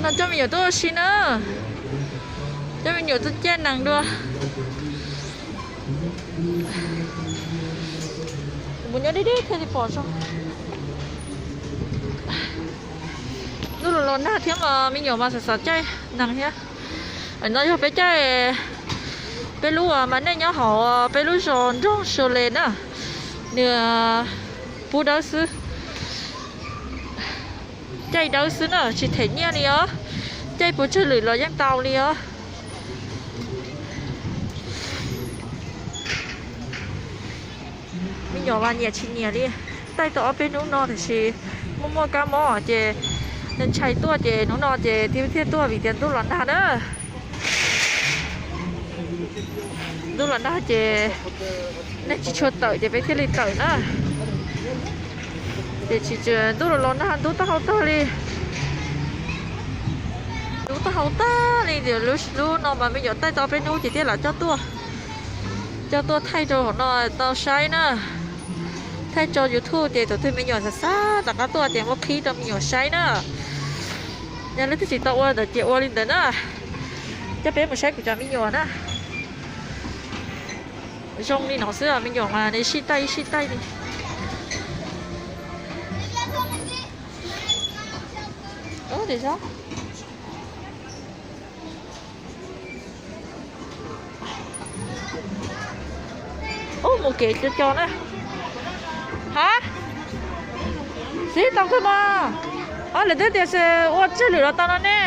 No coj me nyuam tuaj ua si na. Coj me nyuam tuaj caij nees dua. Mus nyob deb deb thiaj li pom zoo. Ntuj los los nag thiab mas me nyuam mas xav xav caij nees thiab. No yog peb caij, peb lub mas nej nyob hauv peb lub zos nroog Suav Les na, nws pub dawb xwb. Caij dawb xwb na, tsis them nyiaj li os. Caij puas tsawg lwm los yeej tau li os. Me nyuam mas nyiam tsis nyiam li. Taij tau ob peb hnub no tiam sis muaj muaj kab mob ces ntshai tuaj ces hnub no ces thiaj tuaj vim tias ntuj los nag na. Ntuj los nag ces nej tsis tshua tawm ces peb thiaj li tawm na. Ces tsis, ntuj los los nag ntub taub hau tag li. Ntub taub hau tag li ces lub no mas me nyuam taij tau peb hnub ces thiaj lam coj tuaj, coj tuaj thaij rau hauv no tau saib na. Thaij tso YouTube ces thaum twg me nyuam xav xav rov qab tuaj ces muab qhib rau me nyuam saib na. Yog leej twg tsis tau ua ntawd ces ua li ntawd na. Coj peb mus saib kuv cov me nyuam na. Zoo li no xwb, me nyuam mas nws sib taij sib taij li. Ub, mus kev co co na. Ha, xib tau kawg mas. Ob lawv twb tias ua tsawg lwm los tau no ne.